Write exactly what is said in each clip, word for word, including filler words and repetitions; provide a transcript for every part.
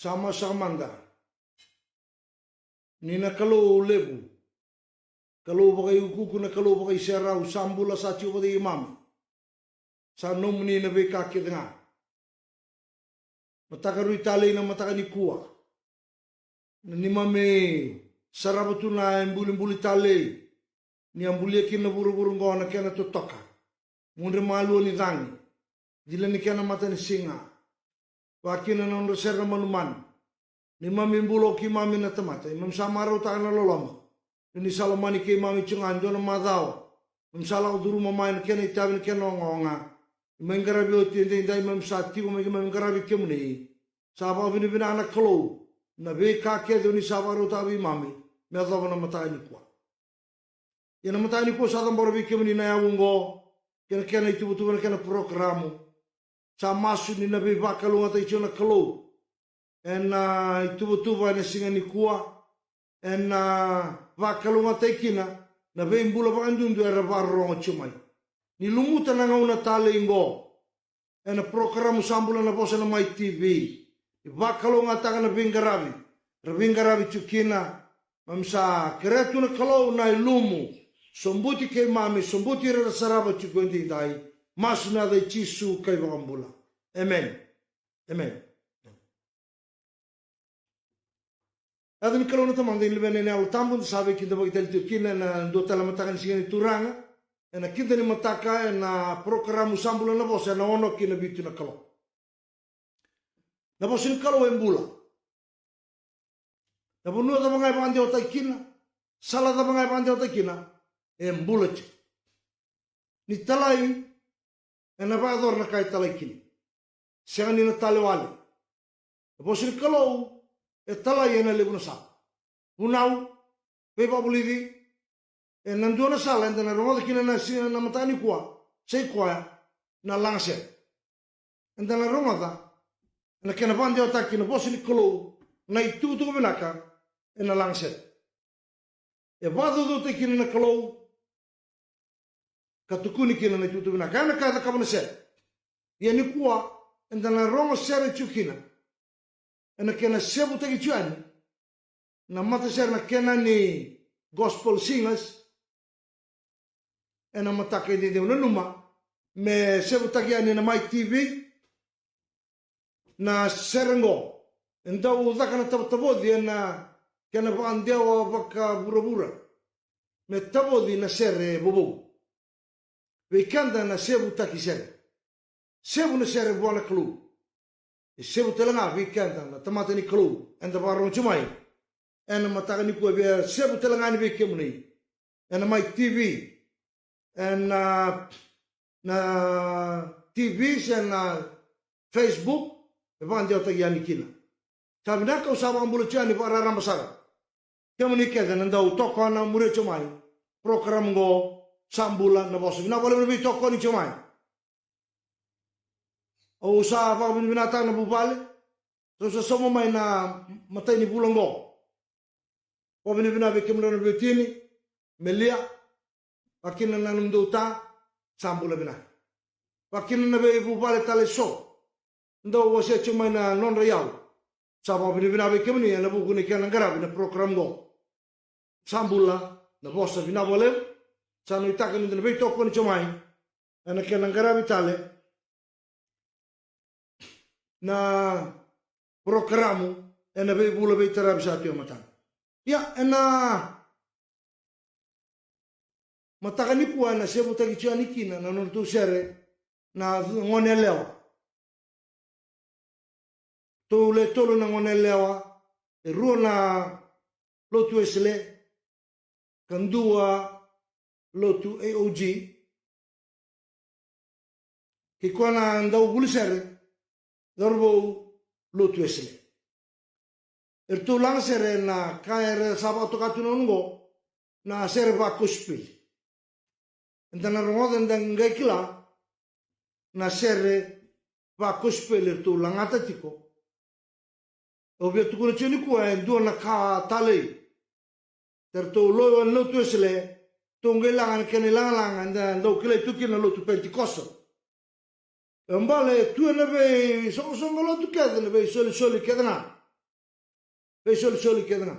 Sa masu saka mada ni na Kalou levu, Kalou vakaiukuuku, na Kalou vakaiserau, sa bula, sa tiko vata kei keimami. Sa nomuni na veika kece ga. Mataka rui talei na mataka nikua, na neimami sarava tu na ibulibuli talei ni a bulia kina na vuravura oqo na kena totoka. Mudre malua ni cagi, cila ni kena matanisiga, vakakina na nodra sere na manumanu. Neimami bula o keimami na tamata, keimami sa marautaka na loloma. Ni sa lomani keimami tiko ga e dua na macawa, keimami sa lako curuma mai na kena itavi, na kena ogaoga. Keimami qaravi oti, edaidai keimami sa tiko mai, keimami qaravi kemuni. Sa vakavinavinaka na Kalou na veika kece o ni sa vakarautaka vei keimami me yacova na mataka nikua. Ia na mataka nikua sa cabora vei kemuni na yavu oqo kei na kena ituvatuva, na kena porokaramu. Sa masu ni na veivakalougatataki tiko na Kalou ena ituvatuva ena siga nikua, ena vakalougatataki kina na veibula vakadudu era vakarorogo tiko mai. Ni lumuta na gauna talei oqo ena porokaramu Sa Bula na Vosa na Mai T V. Ni vakalougatataka na veiqaravi era veiqaravi tiko kina. Keimami sa kerea tu na Kalou na ilumu, sobuti keimami, sobuti ira era sarava tiko edaidai. Masu ena yaca i Jisu ka iVakabula. Emeni. Emeni. Yaca ni Kalou na Tamada, ni Luvena, ni Yalo Tabu, da sa veikidavaki tale tiko kina ena dua tale mataka ni Siga ni Turaga, ena kida ni mataka ena porokaramu Sa Bula na Vosa, ena ono ki na vitu na kaloko. Na vosa ni Kalou e bula. Na vanua cava ga e vakadewataki kina, sala cava ga e vakadewataki kina, e bula tiko. Ni talai, ena vakayacora na ka e talai kina. Sega ni na tale wale. Na vosa ni Kalou e talai ena levu na sala. Vunau, veivakavulici, ena dua na sala eda na rogoca kina na siga, na mataka nikua, sa i koya na lagasere. Eda na rogoca ena kena vakadewataki na vosa ni Kalou na itukutuku vinaka ena lagasere. E vakacaucautaki kina na Kalou ka tukuni kina na itukutuku vinaka. Ena ka e cakava na sere. Ia nikua eda na rogo sere tiko kina ena kena sevutaki tiko yani na matasere na kena ni Gospel Singers ena mataka edaidai. Au nanuma me sevutaki yani ena Mai T V na sere oqo. E dau caka na tavatavoci ena kena vakadewa vakavuravura me tavoci na sere vovou. Vei keda na sevutaki sere, sevu na sere vua na Kalou. E sevu tale ga vei keda na tamata ni Kalou eda vakarorogo tiko mai ena mataka nikua, via sevu tale ga yani vei kemuni ena Mai T V, ena, na T V se na Facebook, e vakadewataki yani kina. Sa vinaka, au sa vakabula tiko yani vakararaba sara. Kemuni kece na dau tokona, muria tiko mai porokaramu oqo, Sa Bula na Vosa. Vinaka vakalevu na veitokoni tiko mai. Au sa vakavinavinakataka na vuvale, sa, sa sauma mai na imatai ni vula oqo. Vakavinavinaka vei kemudrau na veiwatini, Melia, vakakina na nomudou ta, Sa Bula vinaka. Vakakina na veivuvale tale eso dau wasea tiko mai na nodra iyau. Sa vakavinavinaka vei kemuni ena vuku ni kena qaravi na program oqo, Sa Bula na Vosa. Vinaka vakalevu. Sa nuitaka ni da na veitokoni tiko mai ena kena qaravi tale na porokaramu ena veivula veitaravi sa tu e matada. Ia, ena mataka nikua ena sevutaki tiko yani kina na nodratou sere na gone yalewa. Tou le tolu na gone yalewa, e rua na lotu Wesele, ka dua lotu A O G, kei koya na dauvuli sere, cauravou, lotu Wesele. Eratou laga sere na ka era sa vakatoka tu na gauna oqo na sere vakosipeli. Eda na rogoca, eda qai kila na sere vakosipeli eratou lagata tiko. Au via tukuna tiko nikua e dua na ka talei. Eratou loi wale na lotu Wesele, tou qai laga na kena ilagalaga eda dau kilai tu kina na lotu Penitikoso. E bale tu ena veisoqosoqo lotu kece, na veisolisoli kece ga. veisolisoli kece ga,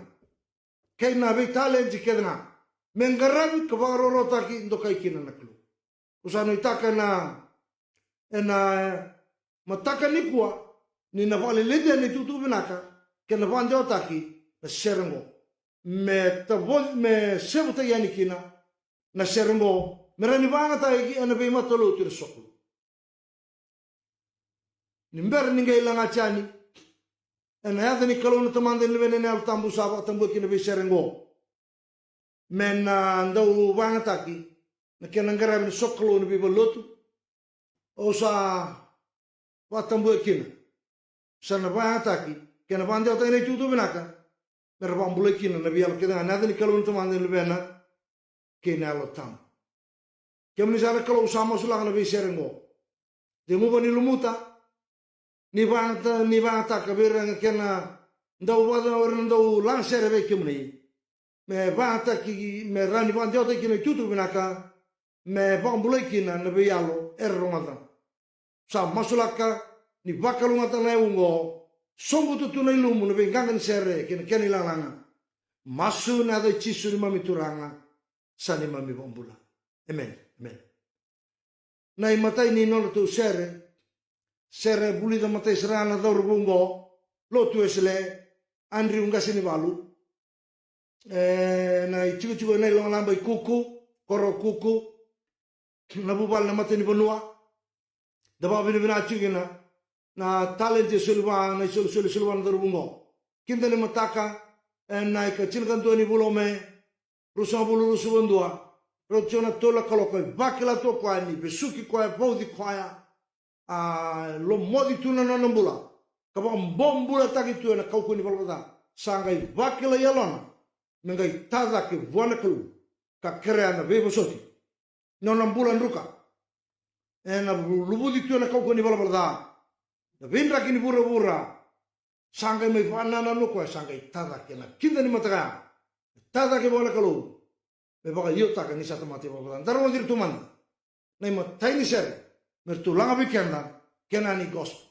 kei na veitaledi kece ga, me qaravi ka vakarokorokotaki dokai kina na Kalou. Au sa nuitaka ena, ena mataka nikua ni na vakaleleci yani na itukutuku vinaka kei na vakadewataki na sere oqo. Me tavoci, me sevutaki yani kina na sere oqo, me rawa ni vakayagataki ena veimatalotu ena sokalou. Ni bera ni qai lagati yani, ena yaca ni Kalou na Tamada, na Luvena, na Yalo Tabu, sa vakatabuya kina na veisere oqo me na dau vakayagataki na kena qaravi na sokalou ena veivalenilotu. Au sa vakatabuya kina, sa na vakayagataki kei na vakadewataki na itukutuku vinaka, me ra vakabulai kina na veiyalo kece ga, ena yaca ni Kalou na Tamada, na Luvena, kei na Yalo Tabu. Kemuni saka na Kalou, sa masulaka na veisere oqo. Ceguva ni lumuta, ni vagata, ni vagataka vei ira na kena dau vata, o ira na dau lagasere vei kemuni. Me vagataki, me rawa ni vakadewataki kina na itukutuku vinaka, me vakabulai kina na veiyalo era rogoca. Sa masulaka ni vakalougatataka na yavu oqo, sobuta tu na ilumu, na veiqaqa ni sere kei na kena ilagalaga. Masu ena yaca i Jisu neimami Turaga, sa neimami iVakabula. Emeni, emeni. Na imatai ni nodratou sere, sere vulica matai sara ga na cauravou oqo, Lotu Wesele, Andrew Qasenivalu, ena itikotiko ena iLogalaba i Kuku, koro o Kuku, na vuvale na matanivanua. Da vakavinavinaka tiko kina na taledi e soli vua, na isolisoli e soli vua na cauravou oqo. Kida ni mataka, ena ikatinikadua ni vula o Me, ruasagavulu ruasagavulu ka dua, rauta tiko na tolu na kaloko, e vakila tu o koya ni vesuki koya, vauci koya, a lomoci tu na nona bula, ka vakabobulataki tu ena kaukauwa ni valavala ca. Sa qai vakila e yalona me qai tacake vua na Kalou, ka kerea na veivosoti. Nona bula druka ena luvuci tu ena kaukauwa ni valavala ca, na veidraki ni vuravura. Sa qai mai vakanananu o koya, sa qai tacake ena kida ni mataka ya. Tacake vua na Kalou, me vakaiotaka ni sa tamata ivalavala ca. Da rogoci ira tu mada na imatai ni sere me ratou laga vei keda, Kenani Gospel.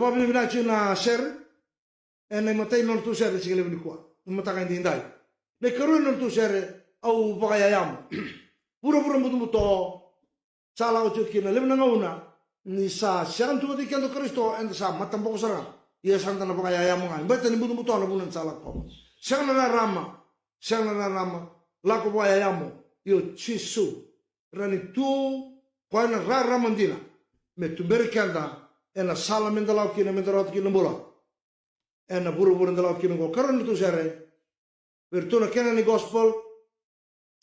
Vakavinavinaka tiko na sere ena imatai ni nodratou sere, siga levu nikua, na mataka edaidai. Na ikarua ni nodratou sere, Au Vakayayamo. Vuravura butobuto, sa lako tiko kina, levu na gauna ni sa sega ni tu vata kei keda o Karisito, eda sa mataboko sara ga. Ia sa da na vakayayamo ga, baleta ni butobuto na vuna eda sa lako. Sega na rarama, sega na rarama, lako vakayayamo. Io Jisu, rawa ni tu o koya na rarama dina me tuberi keda ena sala meda lako kina, meda rawata kina na bula ena vuravura eda lako kina oqo. Karua ni nodratou sere, vei iratou na Kenani Gospel,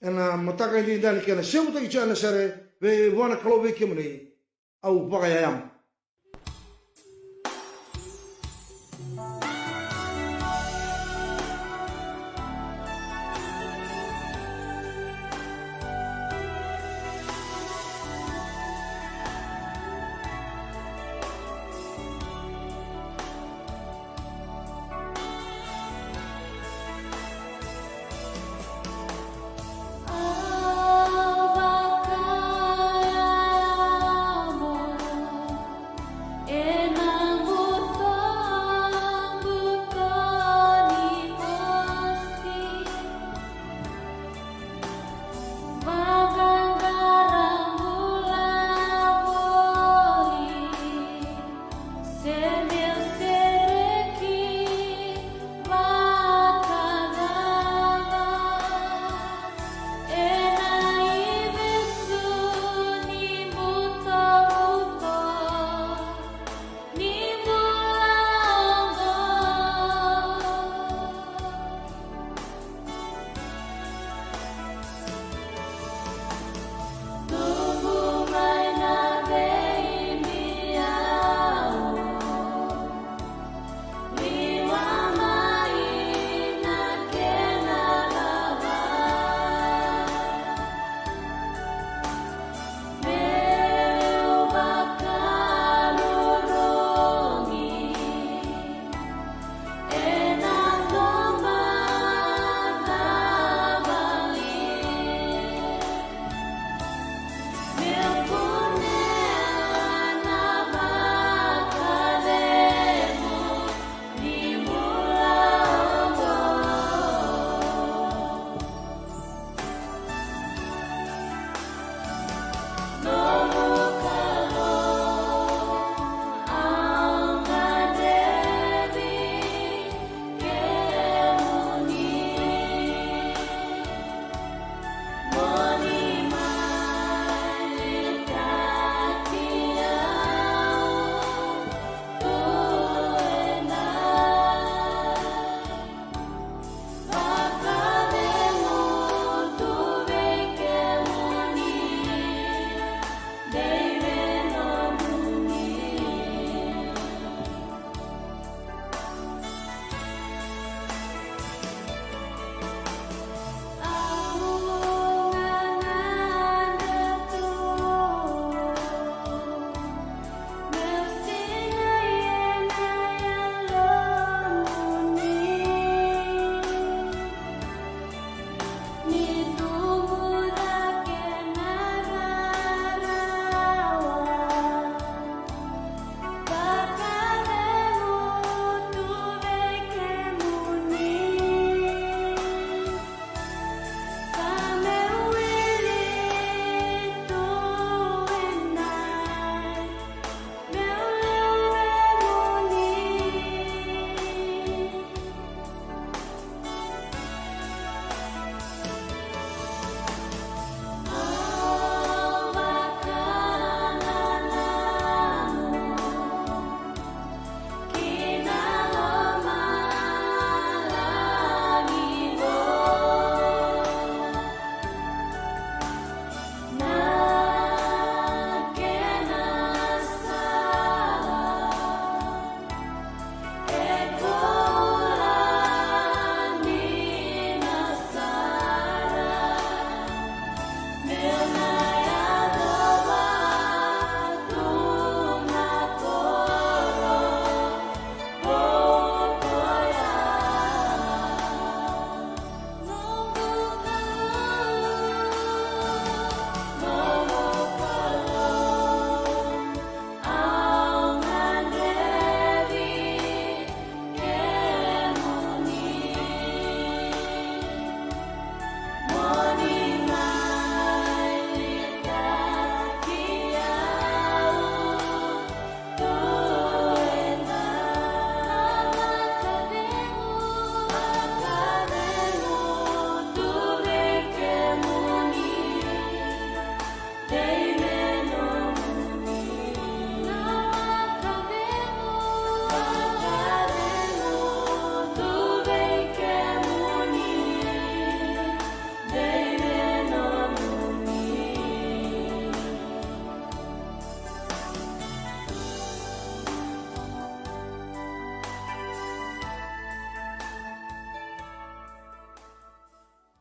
ena mataka edaidai, na kena semutaki tiko na sere, Vei, Vua na Kalou vei kemuni, Au Vakayayamo.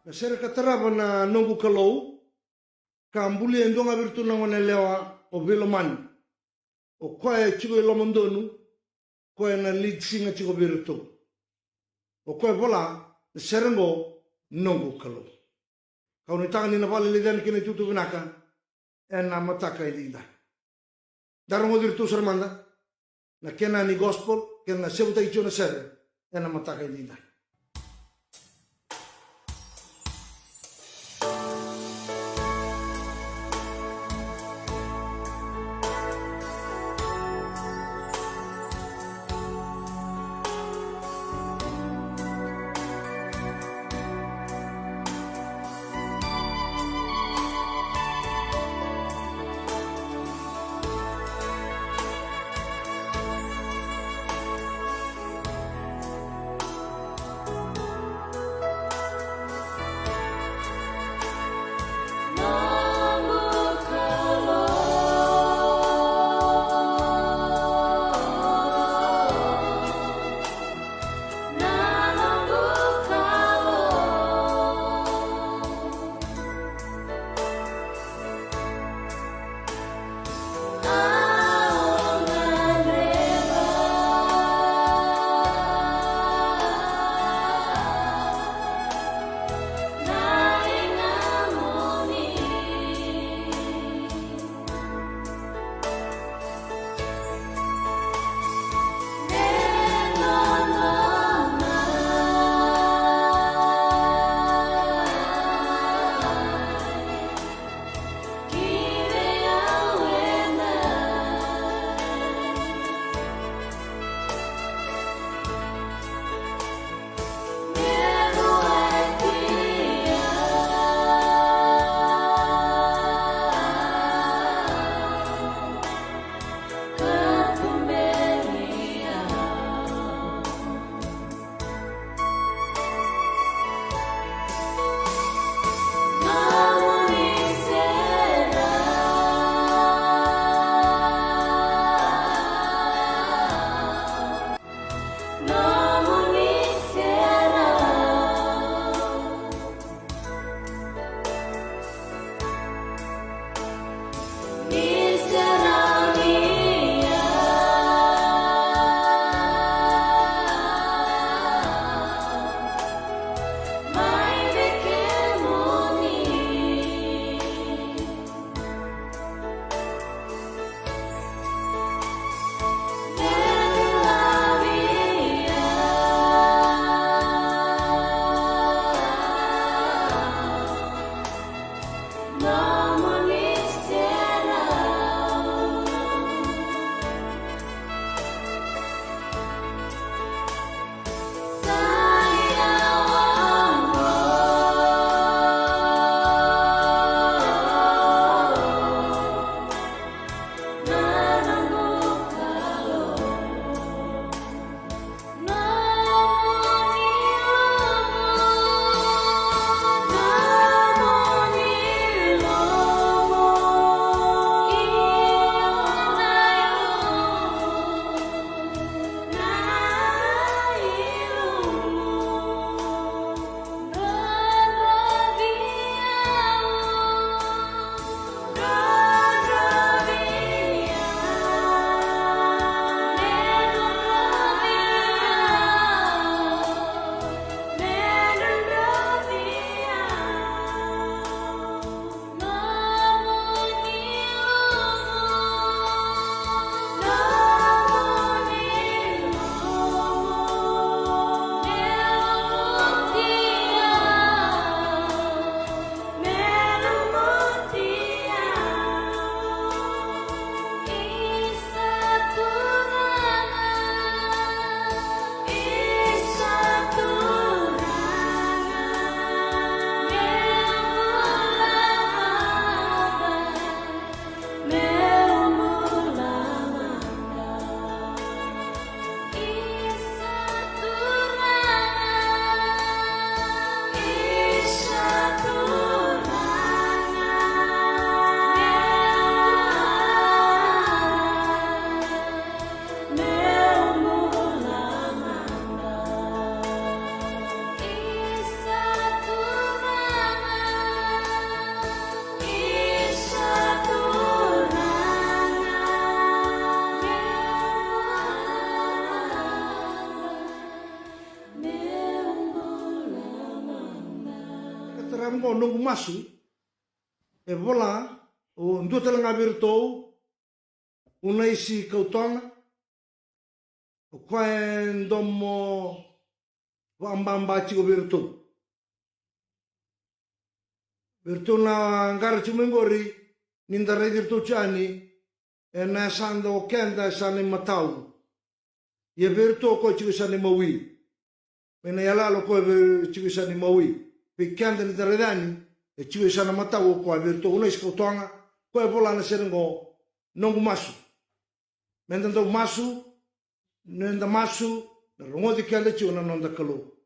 Na sere ka tarava na Noqu Kalou, ka bulia e dua ga vei iratou na gone yalewa o veilomani. O koya e tiko i lomadonu, koya na lead singer tiko vei iratou. O koya e vola na sere oqo, Noqu Kalou. Kau nuitaka ni na vakaleleci yani kina itutu vinaka ena mataka edaidai. Da rogoci iratou sara mada na kena ni gospel, kena sevutaki tiko na sere ena mataka edaidai. Raica qo noqu masu, e vola, o dua tale ga vei iratou, o Naisi Kautoga, o koya e domo vakababa tiko vei iratou. Vei iratou na qara tiko mai qori, ni da raici iratou tiko yani, ena yasada o keda e sa na imatau. Ia vei iratou o koya tiko e sa na imawi. Mai na iyaloyalo o koya vei tiko e sa na imawi. Vei keda ni da raica yani, e tiko e sa na matau o koya vei iratou o Naisi Kautoga, koya e vola na sere qo, noqu masu. Meda dau masu, meda masu, na rogoci keda tiko na noda Kalou.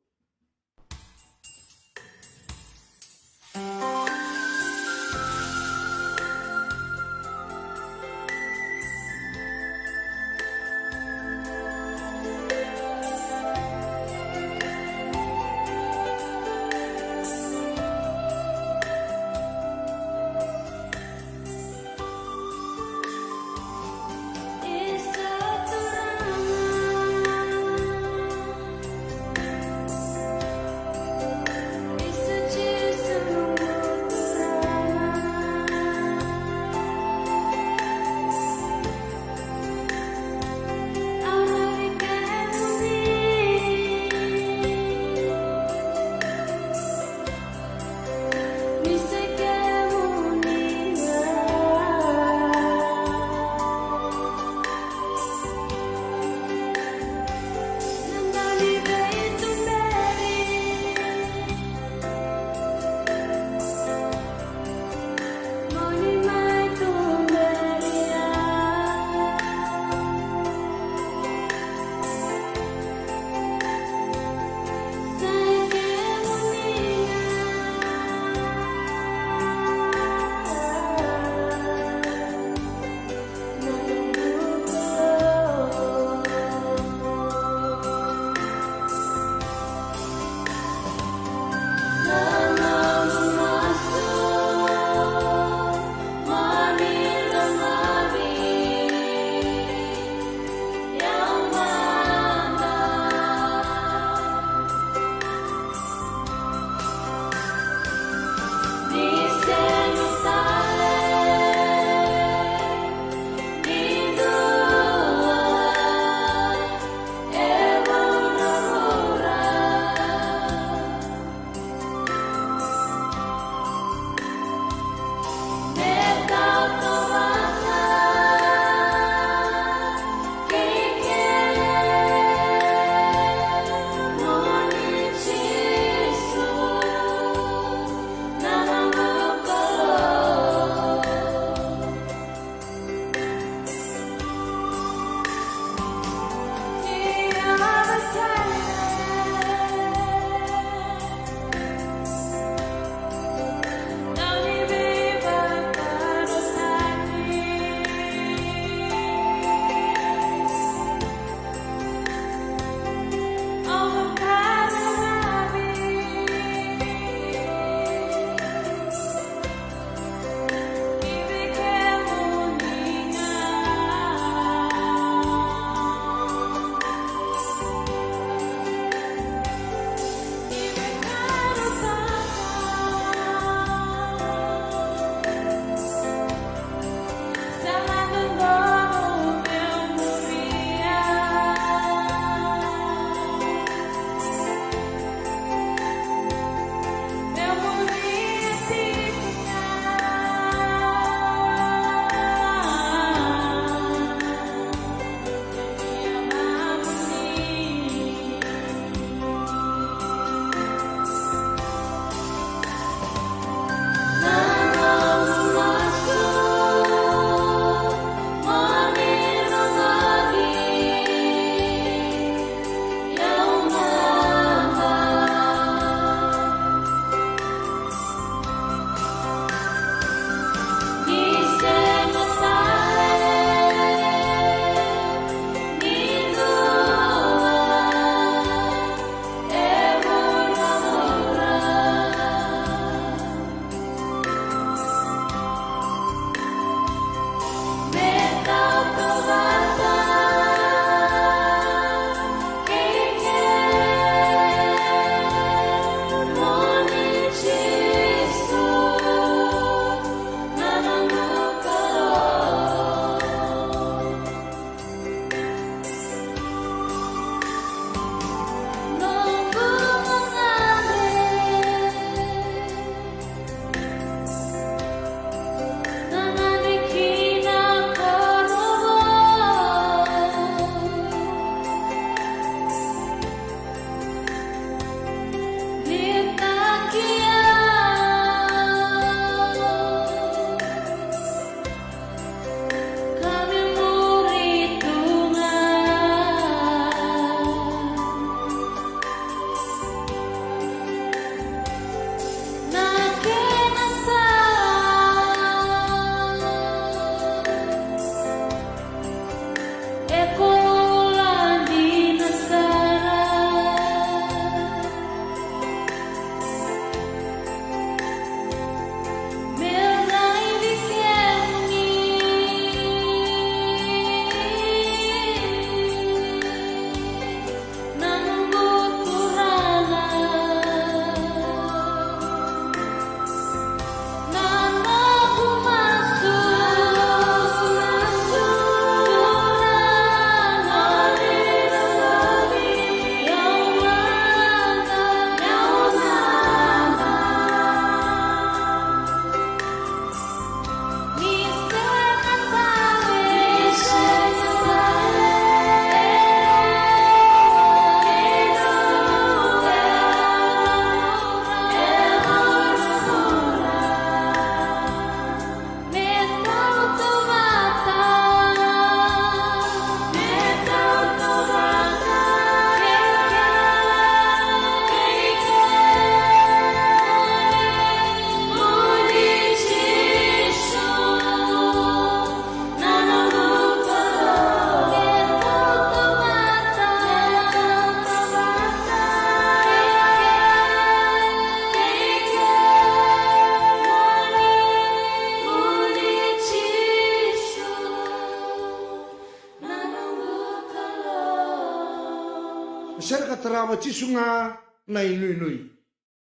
Cakava Jisu ga na inuinui.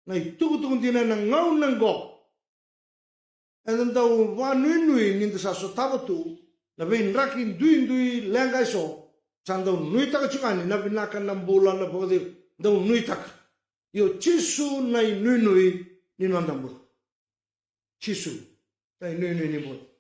Na itukutuku dina ena gauna qo. Eda dau vanuinui ni da sa sotava tu na veidraki duidui leqa eso. Sa dau nuitaka tiko ga ni na vinaka, na bula, na vakacegu. Dau nuitaka. Io, Jisu na inuinui ni noda bula. Jisu na inuinui ni bula.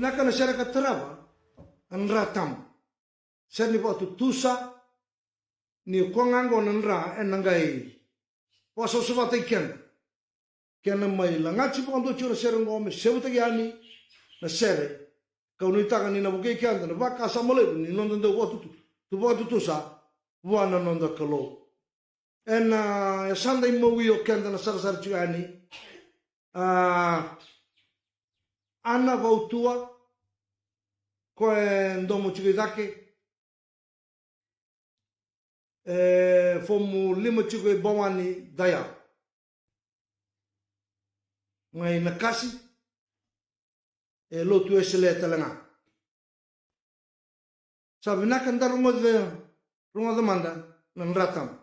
Vinaka na sere ka tarava, na Dra Tabu. Sere ni vakatutusa, ni koya ga oqo na dra ena qai vakasavasavataki keda. Kena mai lagati vakadua tiko na sere oqo me sevutaki yani na sere. Kau nuitaka ni na vukei keda na vakasama levu ni noda dau vakatutu, tu vakatutusa vua na noda Kalou. Ena yasada imawi o keda na sarasara tiko yani. A, Ana Vautua, ko e domo tiko i cake, e fomu lima tiko i Bawani, Dayau. Mai Nakasi, e lotu Wesele tale ga. Sa vinaka da rogoca, rogoca mada na Dra Tabu.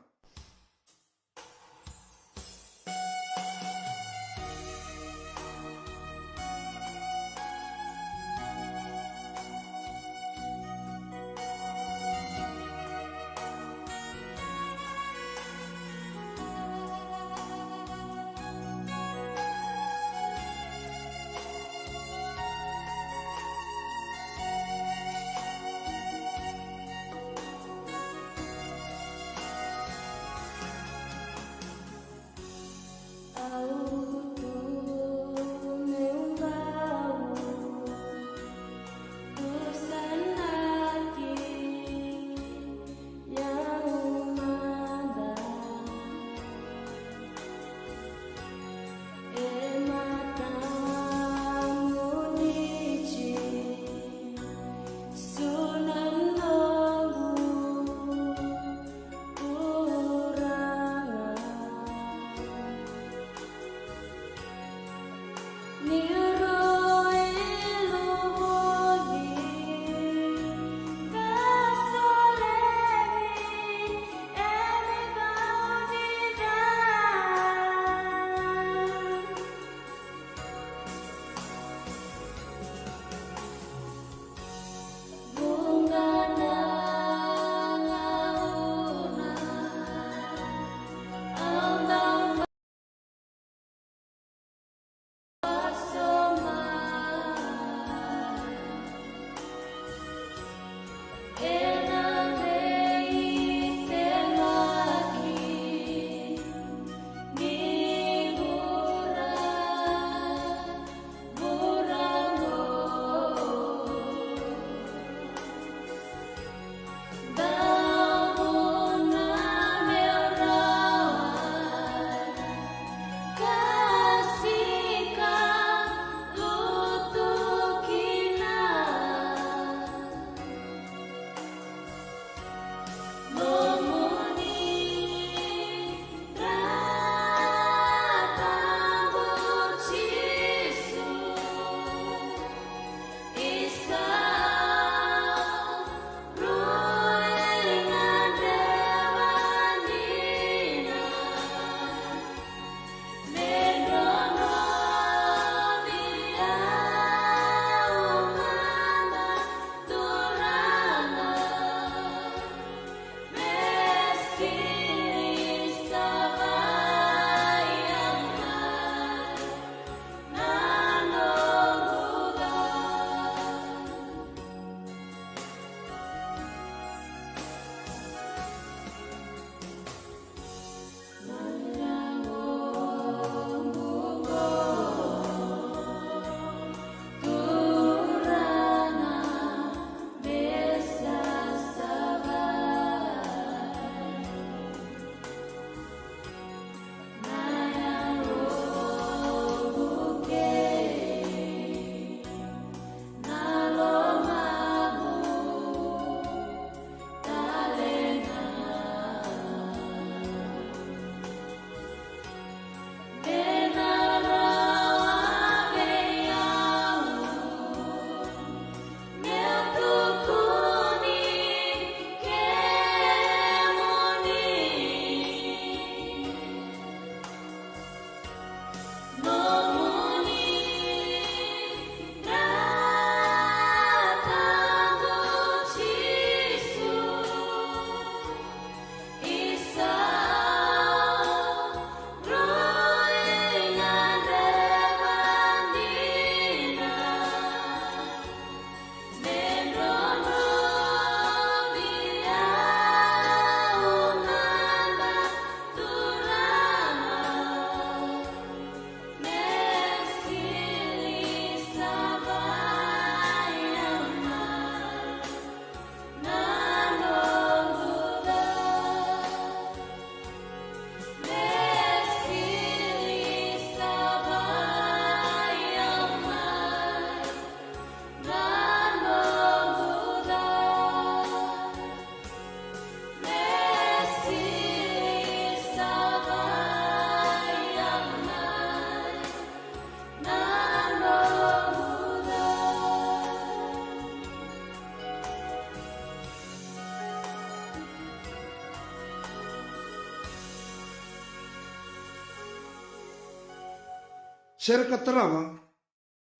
Sere ka tarava,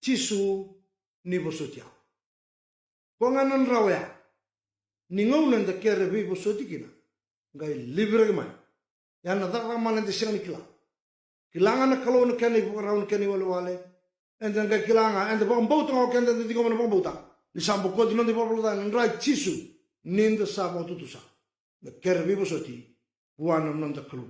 Jisu ni vosoti au. Ko ga na dra oya. Ni gauna eda kere veivosoti kina, qai liviraki mai. Ia na cakacaka mana eda sega ni kila. Kila ga na Kalou na kena ivakarau, na kena iwalewale. Eda qai kila ga, eda vakabauta ga o keda, eda ciqoma na vakabauta. Ni sa bokoci noda ivalavala ca na dra i Jisu, ni da sa vakatutusa. Na kere veivosoti vua na noda Kalou.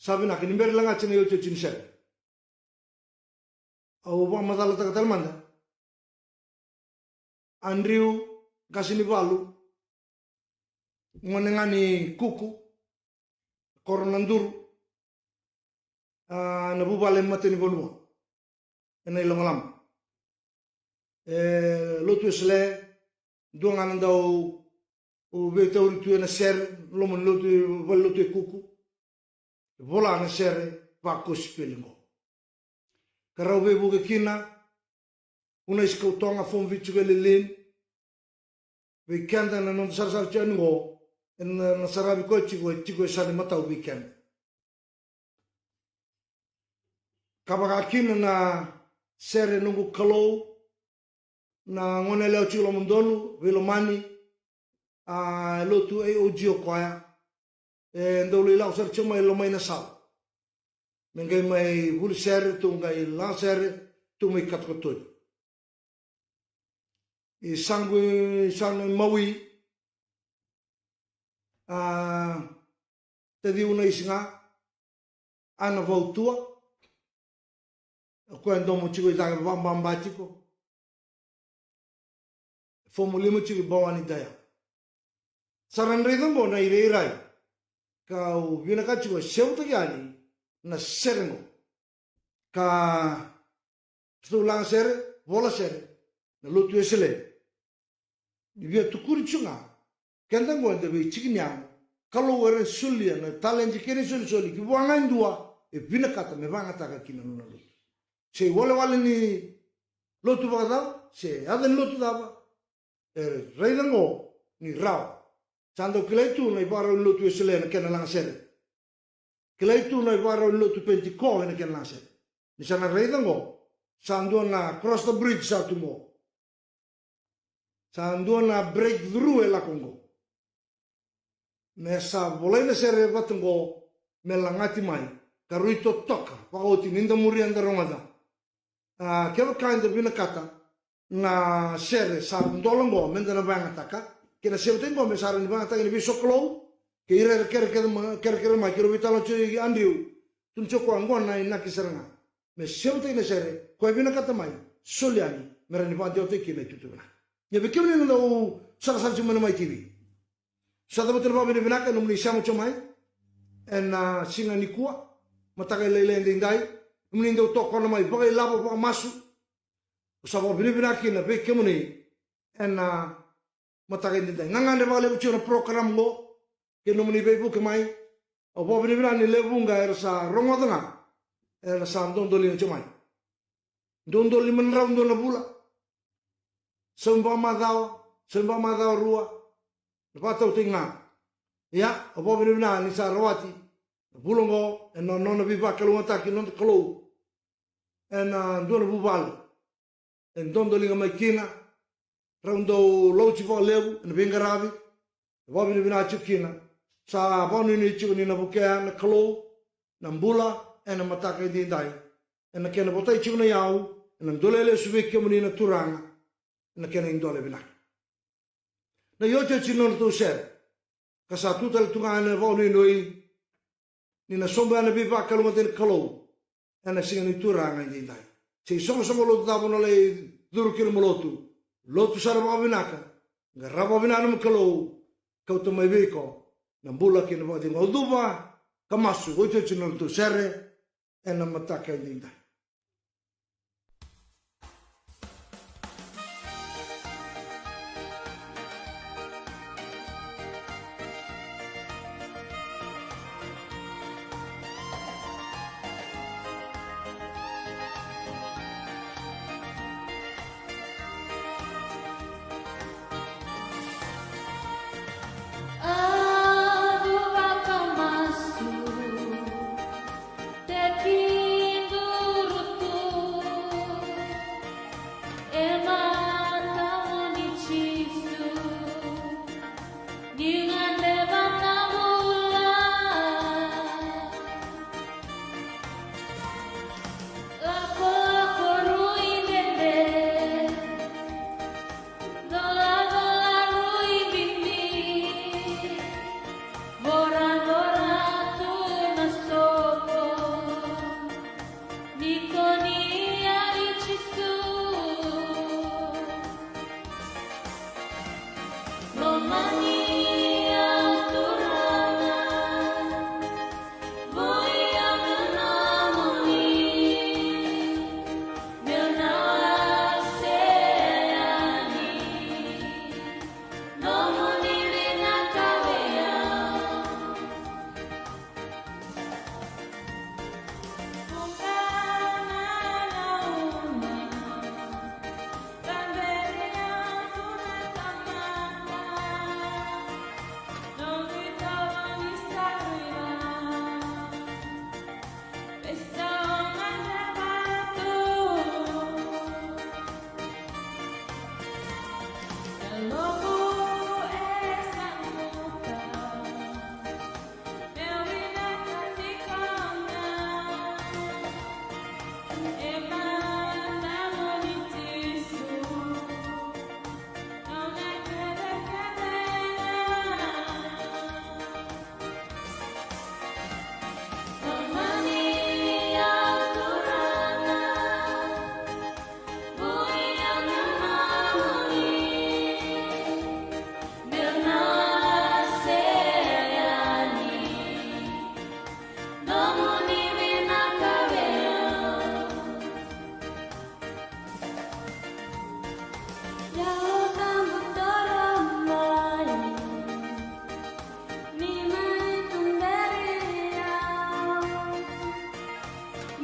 Sa vinaka ni bera lagati na iotioti ni sere. Au vakamacalataka tale mada. Adriu Qasinivalu, gone ga ni Kuku, koro Naduru, a, na vuvale matanivanua ena iLogolama. E, lotu Wesele, dua ga na dau veitauri tu ena sere, loma ni lotu, vale lotu e Kuku. Vola na sere vakosipeli qo. Ka rau veivuke kina, Unaisi Kautoga, Fomu Viti Velilin, vei keda na noda sarasara tiko yani qo, ena, na saravi koya tiko, e tiko e sa ni matau vei keda. Ka vaka kina na sere Noqu Kalou, na gone yalewa tiko loma donu, veilomani, a, lotu A O G o koya, e dau lai lako sara tiko mai loma i Nasau. Me qai mai vuli sere, tou qai laga sere, tou mai katokatoni. I saqu, i saqu mawi, a, taciu na isi ga, Ana Vautua. O koya e domo tiko i cake vakababa tiko. Fomu lima tiko i Bawani Daya. Sa ra raica qo na irairai. Kau vinakata tiko e sevutaki yani na sere qo. Ka ratou laga sere, vola sere, na lotu Wesele. Ni via tukuni tiko ga, keda qo eda veitiki ni yago. Kalou era solia na taledi kei na isolisoli ki vua ga e dua e vinakata me vagataka kina nona lotu. Se iwalewale ni lotu vakacava, se yaca ni lotu cava, e raica qo ni rawa. Sa dau kilai tu na ivakarau ni lotu Wesele na kena laga sere. Kilai tu na ivakarau ni lotu Penitiko ena kena laga sere. Ni sa na raica qo, sa dua na cross the bridge sa tu qo. Sa dua na breakthrough e lako qo. Me sa volai na sere vata qo, me lagati mai, ka rui totoka vakaoti ni da muria, da rogoca. A, kevaka eda vinakata na sere sa dola qo me da na vayagataka, kei na sevutaki qo me sa rawa ni vayagataki ena veisokalou, kei ira era kerekere ma-, kerekere mai, kei ira veitalanoa tiko i Adriu, tukuna tiko o koya qo na inaki sara ga. Me sevutaki na sere, koya e vinakata mai, soli yani, me rawa ni vakadewataki kina na itutu vinaka. Ia vei kemuni na dau sarasara tiko mai na Mai T V. Sa cavuta na vakavinavinaka ena nomuni sema tiko mai ena siga nikua, mataka lailai edaidai, nomuni dau tokona mai vakailavo, vakamasu. Au sa vakavinavinaka kina vei kemuni ena mataka edaidai. Gagadre vakalevu tiko na program qo, kei nomuni veivuke mai. Au vakavinavinaka ni levu ga era sa rogoca ga, era sa dodoliga tiko mai. Dodoliga mai na drau dua na vula. Saumi vakamacawa, saumi vakamacawa rua. Na vakatautaki ga. Ia, au vakavinavinaka ni sa rawati na vula oqo ena nona veivakalougatataki na noda Kalou ena dua na vuvale e dodoliga mai kina. Rau dau lauti vakalevu ena veiqaravi. E vakavinavinaka tiko kina. Sa vakanuinui tiko ni na vukea na Kalou na bula ena mataka edaidai. Ena kena votai tiko na iyau, ena dolele lesu vei kemuni na Turaga ena kena idola vinaka. Na iotioti ni nodratou sere, ka sa tu tale tu ga ena vakanuinui ni na sobu yani na veivakalougatataki ni Kalou ena siga ni Turaga edaidai. Se isoqosoqo lotu cava o na lai curu kina mo lotu, lotu sara vakavinaka, qarava vakavinaka na nomu Kalou, kauta mai vei iko na bula kei na vakacegu. Au cuva ka masu, iotioti ni nodratou sere ena mataka edaidai.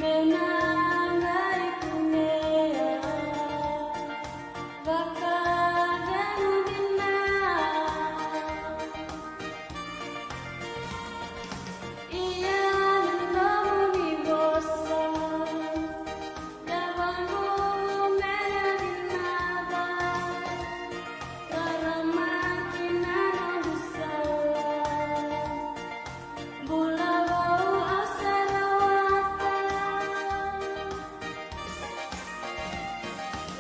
Ena qai kunea vakavinavinaka. Ia na nomuni vosa, na vaqo me na vinaka. Rarama ki na noqu sala. Bula vou au sa rawata.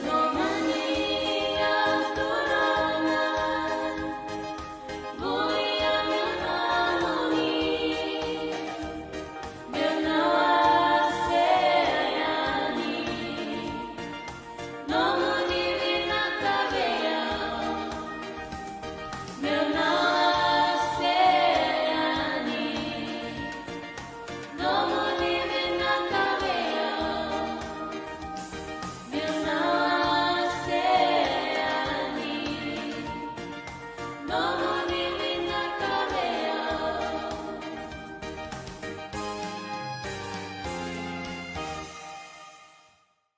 Lomani au Turaga, vulica meu yaloni, meu na wasea yani. Nomuni vinaka vei au, meu na wasea yani. Nomuni vinaka vei au, meu na wasea yani. Nomuni vinaka vei au.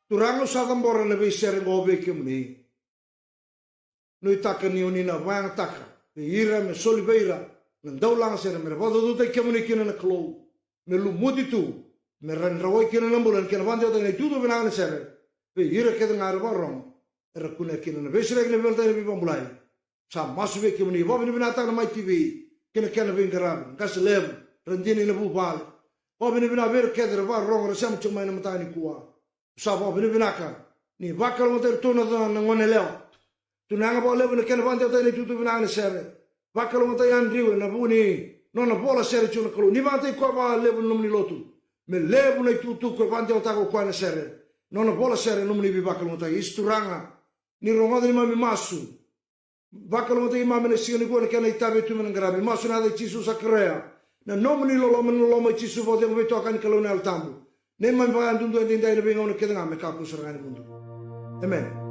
Turaga, au sa cabora na veisere oqo vei kemuni. Nuitaka ni o ni na vakayagataka vei ira me soli vei ira na daulagasere, me ra vakacaucautaki kemuni kina na Kalou, me lumuti tu, me ra drawai kina na bula ena kena vakadewataki na itutu vinaka ni sere vei ira kece ga era vakarorogo, era kunea kina na veisereki, na veivalataki, na veivakabulai. Sa masu vei kemuni, vakavinavinakataka na Mai T V kei na kena veiqaravi, qase levu, radini, na vuvale. Vakavinavinaka vei ira kece era vakarorogo, era sema tiko mai ena mataka nikua. Sa vakavinavinaka ni vakalougatataki iratou na, na gone yalewa. Tu na yaga vakalevu na kena vakadewataki na itutu vinaka ni sere. Vakalougatataki Andrew ena vuku ni nona vola sere tiko na Kalou. Ni vakayagataki koya vakalevu na nomuni lotu. Me levu na itukutuku e vakadewataka o koya ena sere. Nona vola sere, nomuni veivakalougatataki. Isa Turaga, ni rogoca neimami masu. Vakalougatataki keimami ena siga nikua ena kena itavi tu mai na qaravi. Masu ena yaca i Jisu sa Karisito. Na nomuni loloma, na loloma i Jisu, vakacegu, veitokani ni Kalou na Yalo Tabu. Neimami vakayadudua edaidai, ena veigauna kece ga, me kakua sara ga ni mudu. Emeni.